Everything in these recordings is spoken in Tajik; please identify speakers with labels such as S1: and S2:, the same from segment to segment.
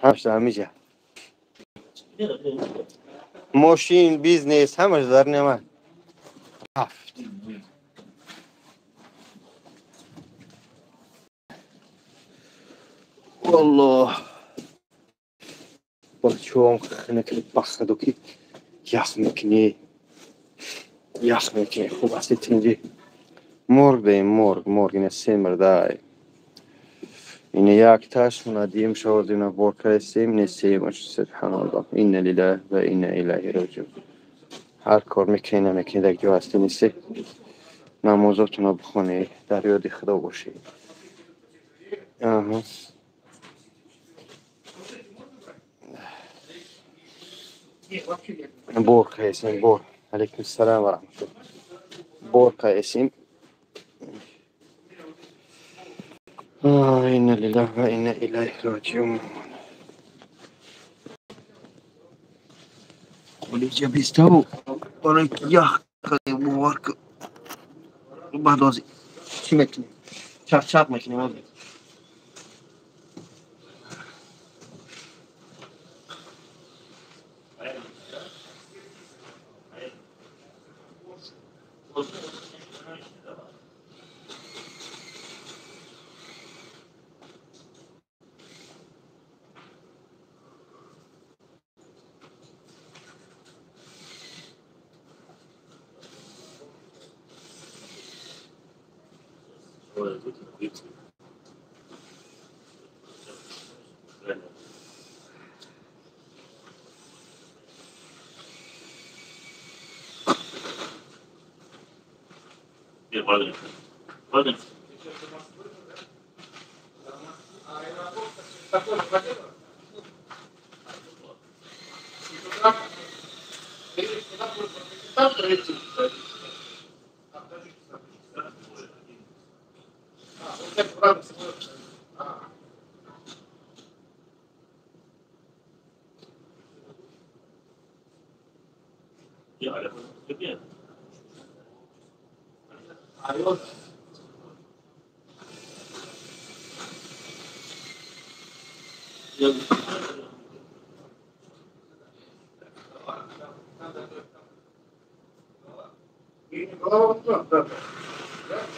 S1: Ҳамаш ҳамиҷа. Мошин, бизнес, ҳамаш дар нема. Ҳафт. Валлоҳ. Бачаҳом хинакли бахаду ки ях мекунӣ. Ях мекунӣ. Хуб аст тинҷӣ. Морг даем, морг, морг ина се мирдай. Ина якташ мунадием шаводина бор кардем, ина сеюмаш. Субҳаналлоҳ. Инна лиллаҳи ва инна илайҳи роҷиун. Ҳар кор мекунӣ, намекунӣ, дар ҷо ҳастӣ нестӣ. Намозотонро бихонӣ, дар ёди Худо бошӣ. Аҳа. Бор кардем, бор. Алайкум ассалом ва раҳматуллоҳ. Бор кардем. Инна лиллаҳи ва инна илайҳи роҷиун. Қолиҷа беставу барои ки ях кардем, бовар кун. Баъд ҳозир чӣ мекунем? Чақчақ мекунем ҳозир.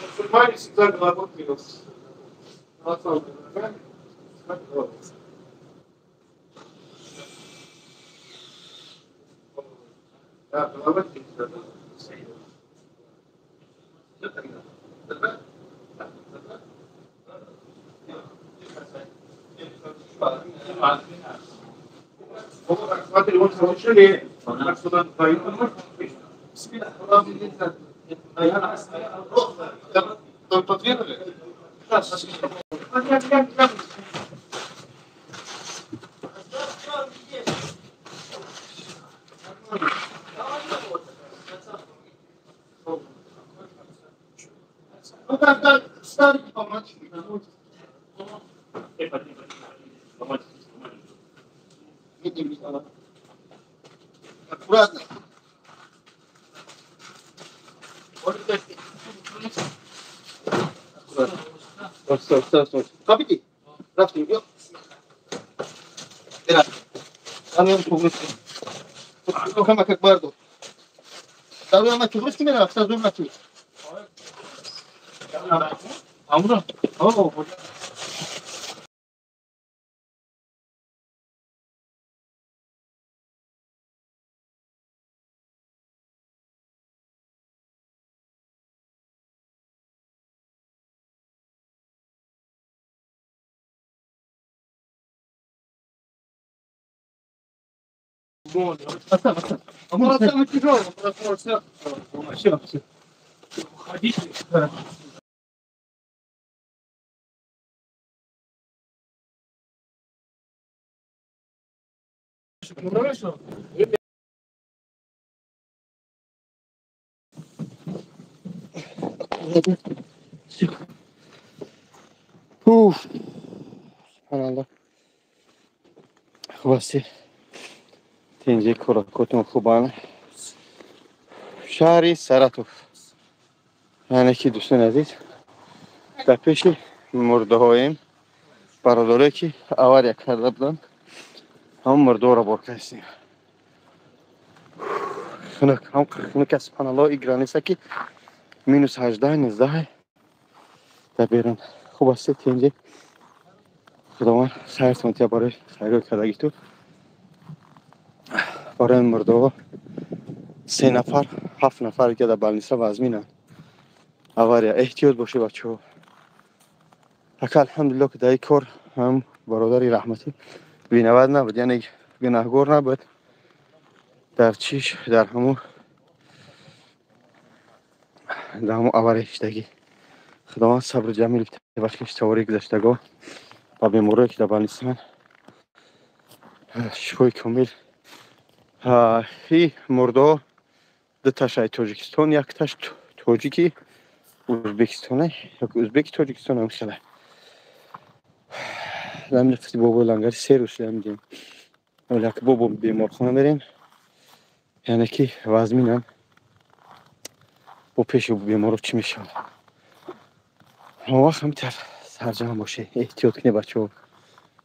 S2: Мусульмане всегда головой вперед. Да, голова вперед. Смотри, вот тяжелее. Так сюда подвинули? Ну тогда старики помочь. Аккуратно. Стоп, стоп, стоп. Копите. Здравствуйте. Самый тяжелый, все, все. Уходите.
S1: Уф. Субҳаналлоҳ. Хуб ҳастӣ? Тинҷи кӯракотон хубанд. Шаҳри Саратов. Яъне ки дӯстони азиз, дар пеши мурдаҳоем. Бародарое ки авария карда буданд, ҳамон мурдоро бор кардем. Хунук, ҳам хунук аст, субҳаналлоҳ, и граница ки минус 18, 19 дар берун. Хуб аст, тинҷи. Худованд хайртон тия барои хайрот кардагӣ ту. Барои мурдоҳо 3 нафар, 7 нафар ки дар больница вазминанд. Авария, эҳтиёт бошед бачаҳо. Ака алҳамдулиллоҳ ки дар ин кор ҳам бародари раҳматӣ виноват набуд, яъне гунаҳгор набуд. Дар чиш, дар ҳамун авария шидагӣ. Худованд сабру ҷамил бахшиш тавори гузаштагоҳ ва беморое ки дар больницаанд шифои комил. И мурдоҳо дуташ ай Тоҷикистон, якташ тоҷики Ӯзбекистона, ёки ӯзбеки Тоҷикистон ҳам хеле. Дар қисми бобои лангари се рӯз шуда мидем. Вале ак бобо беморхона мерем, яъне ки вазминам бо пеши беморо чӣ мешавад. Он вақт ҳамтар сарҷамъ боше, эҳтиёт кунед бачаҳо.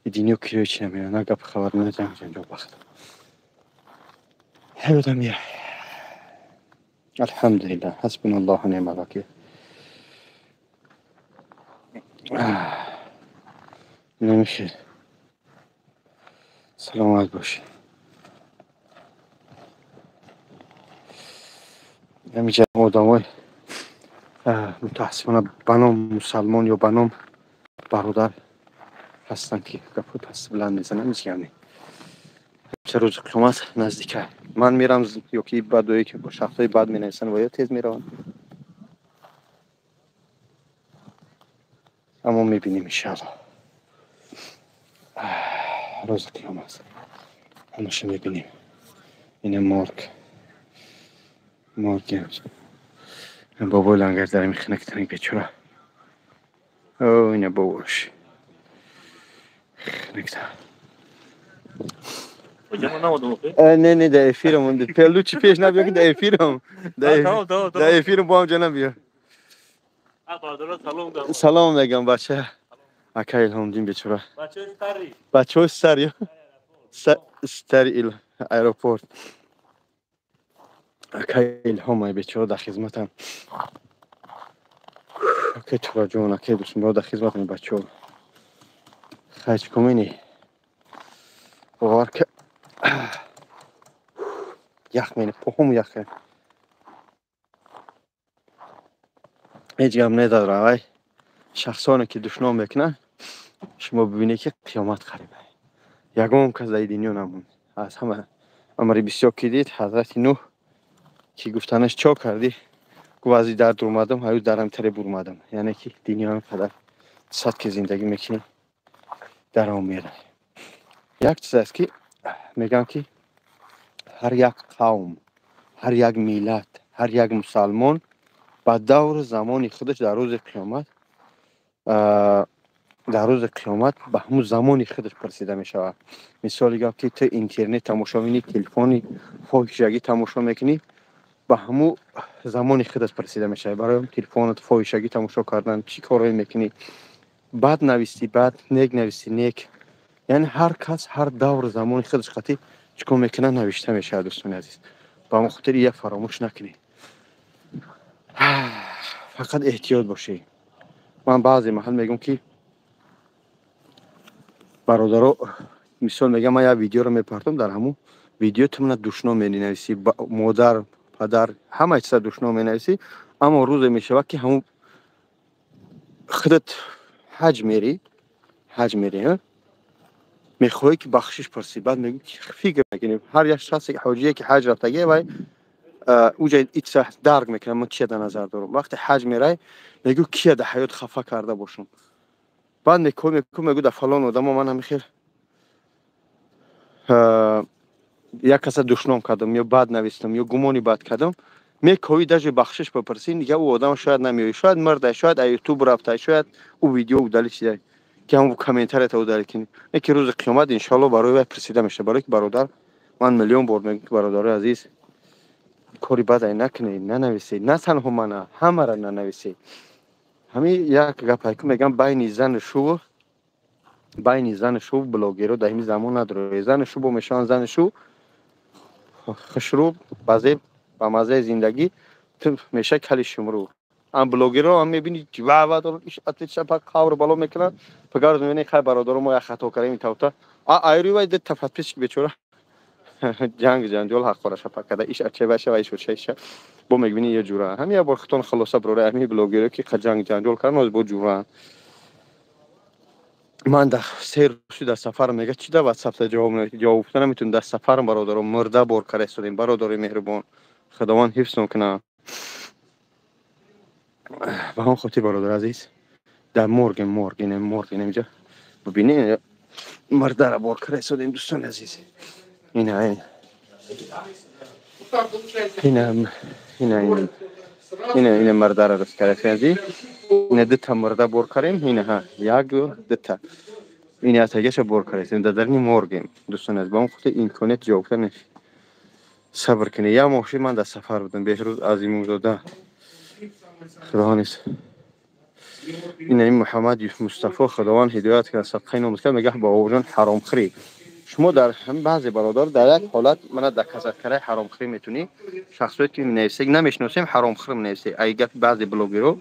S1: Динё кирои чӣ намеояд, на гап хабар на ҷанг ҷанҷол бахт. Ҳаётам я. Алҳамдулиллаҳ, ҳасбуналлоҳу ниъмал вакил. Намехел. Саломат бошед. Ҳамиҷа одамои мутаассифона ба ном мусалмон ё ба ном бародар ҳастанд ки гапҳои паст баланд мезананд, ҳеҷ гап не. Ҳамча рӯзи қиёмат наздика. Ман мерам ё ки бадое ки бо шахсҳои бад менависанд ва ё тез мераванд. Аммо мебинем иншааллоҳ. Рӯзи қиёмат ҳамаша мебинем. Ина морг. Морг. Бобои лангар дар мехнак танк бечора. О, ина бобош. Хнакта. Не, не, дар эфирам. Пелу чи пеш набиё ки дар эфирам. Дар эфирам бо ҳам ҷо набиё. Салом мегам бача. Ака Илҳомдин бечора. Бачаҳои стари. Стари аэропорт. Ака Илҳом ай бечора дар хизматам. Ака Тураҷон, ака Дусмурод дар хизматам бачаҳо. Хайр чӣ кунӣ? Бовар ки ях мене, похум яхе. Ҳеҷ гап надорам ай. Шахсоне ки душном мекунанд, шумо бибинед ки қиёмат қариб. Ягон кас дар дунё намонд. Аз ҳама амри бисёр ки дид, ҳазрати Нуҳ ки гуфтанаш чо кардӣ? Гуфт аз дард омадам, ҳаю дарам таре бурмадам. Яъне ки дунё ҳам қадар сад ки зиндагӣ мекунӣ даром меравӣ. Як чиз аст ки мегӯям ки ҳар як қавм, ҳар як миллат, ҳар як мусалмон ба давру замони худаш дар рӯзи қиёмат ба ҳамун замони худаш пурсида мешавад. Мисоли гап ки ту интернет тамошо мекунӣ, телефони фоҳишагӣ тамошо мекунӣ, ба ҳамун замони худаш пурсида мешавад. Барои телефонат фоҳишагӣ тамошо кардан чӣ корҳое мекунӣ? Бад нависӣ бад, нек нависӣ нек. Яъне ҳар кас ҳар давру замони худаш қатъи чӣ кор мекунад навишта мешавад, дӯстони азиз. Ба ҳамон хотир ия фаромӯш накунед. Фақат эҳтиёт бошед. Ман баъзе маҳал мегӯям ки бародаро, мисол мегӯям, ман як видеоро мепартом, дар ҳамун видео ту мана душном менависӣ, модар, падар, ҳама чиза душном менависӣ, аммо рӯзе мешавад ки ҳамун худат ҳаҷ мерӣ, мехоҳӣ ки бахшиш пурсӣ, баъд мегӯӣ ки фикр мекунӣ, ҳар як шахсе ки ҳоҷие ки ҳаҷ рафтагӣ вай уҷа итса дарк мекунад, ман чия дар назар дорам. Вақте ҳаҷ мерай, мегӯ кия дар ҳаёт хафа карда бошам. Баъд мекӯ мегӯ дар фалон одамо ман ҳами хел як каса душном кардам ё бад навистам ё гумони бад кардам, мекови даже бахшиш бипурсӣ, дига ӯ одам шояд намеояд, шояд мурда, шояд аз ютуб рафта, шояд ӯ видео удалить шуда, ки ҳамон комментарията удалить кунӣ. Не ки рӯзи қиёмат иншоалло барои вай пурсида мешавад. Барои ки бародар, ман миллион бор мегӯям ки бародарои азиз, кори бадай накунед, нанависед, на танҳо мана, ҳамаро нанависед. Ҳамин як гапае ки мегӯям байни зану шуву Байни зану шу блогеро дар ҳамин замон надорад. Зану шу бо мешаванд зану шу хушрӯ, базеб, ба маззаи зиндагӣ, ту меша кали шумрӯ. Ам блогеро ҳам мебинӣ ва ва дорад, иш атиша па қавр бало мекунад, пагарз мебинӣ хай бародаро мо як хато кардем тавта. А айрӯи вай ду та подписчик бечора ҷанг ҷанҷол ҳаққора шапа карда, иш ача ваша ва иш оча иша. Бо мебинӣ я ҷура. Ҳам як бор хутон хулоса барора ҳамин блогеро ки ҷанг ҷанҷол кардан, ҳоз бо ҷура. Ман дар се рӯз дар сафар мега чи дар ватсапта ҷавоб намедиҳӣ? Ҷавоб гуфта наметавонем, дар сафарам бародаро мурда бор карда истодем. Бародари меҳрубон, Худованд ҳифзтон кунад. Ба ҳамон хотир бародар азиз, дар моргем, морг, инем морг, инем инҷа бибинед, мурдара бор карда истодем, дӯстони азиз. Ина ина ина ина ина ина мурдара рост карда истодем. Ина дута мурда бор кардем, ина ҳа як дута. Ина атагаша бор кардем, дар дарни моргем, дӯстони азиз. Ба ҳамон хотир имконият ҷавоб гуфта нест. Сабр кунед. Як моҳ шуд ман дар сафар будам, Беҳрӯз Азимовзода. Худованд ина ин Муҳаммад Мустафо, Худованд ҳидоят кунад, садқаи номус кард, мегӯяд бобоҷон ҳаромхӯрӣ. Шумо дар баъзе бародар дар як ҳолат мана дар касаткараи ҳаромхӯрӣ метунӣ, шахсое ки менависед намешиносем, ҳаромхӯр менависед. Ай гапи баъзе блогеро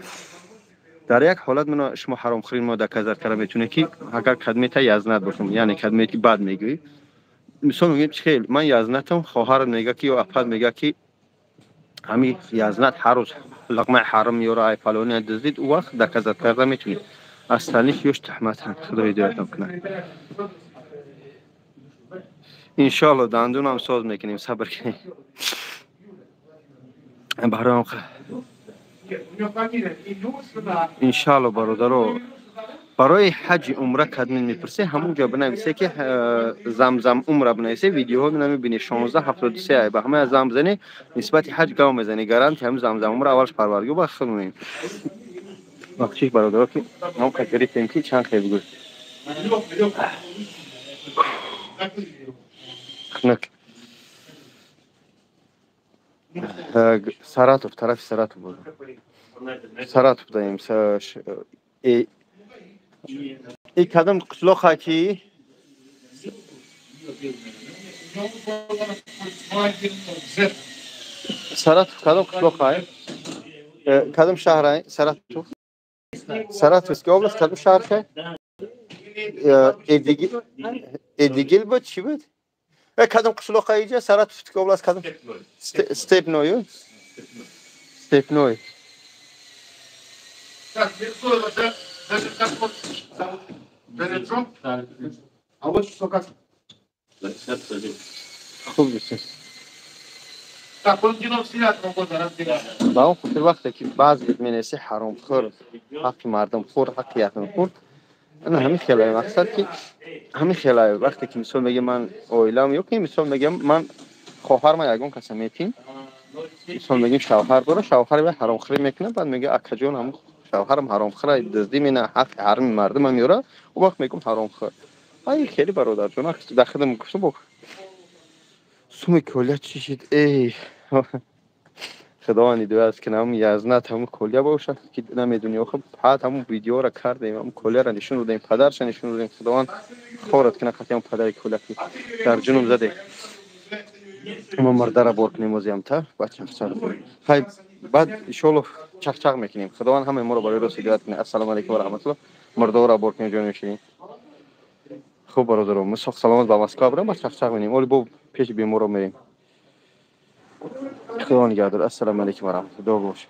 S1: дар як ҳолат мана шумо ҳаромхӯрӣ мо дар казаткара метунед ки агар кадмета язнат бошам, яъне кадмете ки бад мегӯӣ. Мисол мегӯем хел ман язнатам, хоҳарам мега ки ё апад мега ки ҳамин язнат ҳар рӯз луқмаи ҳаром меёра, ай фалони дуздид, ӯ вақт доказат карда метунед. Остальных ёш туҳматанд. Худо ҳидоятам кунад. Иншоалло дандунам соз мекунем, сабр кунед. Бароям иншоалло бародаро, барои ҳаҷи умра кадмин мепурсе, ҳамон ҷо бинависе ки замзам умра бинависе, видеоҳо намебинӣ 1673 ай ба ҳамаи зам бизанӣ, нисбати ҳаҷ гав мезанӣ, гаранти ҳамин замзам умра аввалш парвардигор ба худ меем. Бахшиш бародаро ки ном ка гирифтем ки чанд хел бигӯ. Хнак. Саратов, тарафи Саратов буд. Саратов даем. И кадом қишлоқа ки? Саратов кадом қишлоқа? Кадом шаҳр? Саратов? Саратовская область, кадом шаҳр? Эдигил, Эдигил буд, чӣ буд? Кадом қишлоқа иҷа? Саратовская область кадом? Степной. Степной.
S2: Так, даже как вот зовут? Береджон? А вот что как?
S1: Хуб дӯст.
S2: Так, он 99-го года разбирался.
S1: Ба он хотир вақте ки баъзе менависе ҳаромхӯр, ҳаққи мардумхӯр, ҳаққи ятимхӯр, ана ҳамин хелае мақсад ки ҳамин хелае вақте ки мисол мегӯям ман оилам ё ки мисол мегӯям ман хоҳарма ягон каса метим, мисол мегӯем шавҳар дора, шавҳари вай ҳаромхӯрӣ мекунад, баъд мегӯяд акаҷон ҳамун шавҳарам ҳаромхӯра, дуздӣ мена, ҳаққи ҳарми мардумам меёра, ӯ вақт мегӯм ҳаромхӯр. Ай хеле бародарҷон, дар худам гуфтам бо суми колия чӣ шид? Эй Худованд ҳидоят кунад, ҳамун язнат ҳамун колия бошад ки намедонӣ, охир ҳад ҳамун видеоро кардем, ҳамун колияро нишон додем, падарша нишон додем. Худованд хорат кунад қатъи ҳамун падари колия ки дар ҷунум задем. Мо мурдара бор кунем озиамта, баъд чақчақ. Хай баъд иншоалло чақчақ мекунем. Худованд ҳамаи моро барои рост ҳидоят кунад. Ассалому алайкум ва раҳматуллоҳ. Мурдаҳоро бор кунем ҷони ширин. Хуб бародаро, мо соқ саломат ба Москва бирем, баъд чақчақ менем. Оли бо пеши беморро мерем. Худо нигаҳдор. Ассалому алайкум ва раҳматуллоҳ. Дуо бош.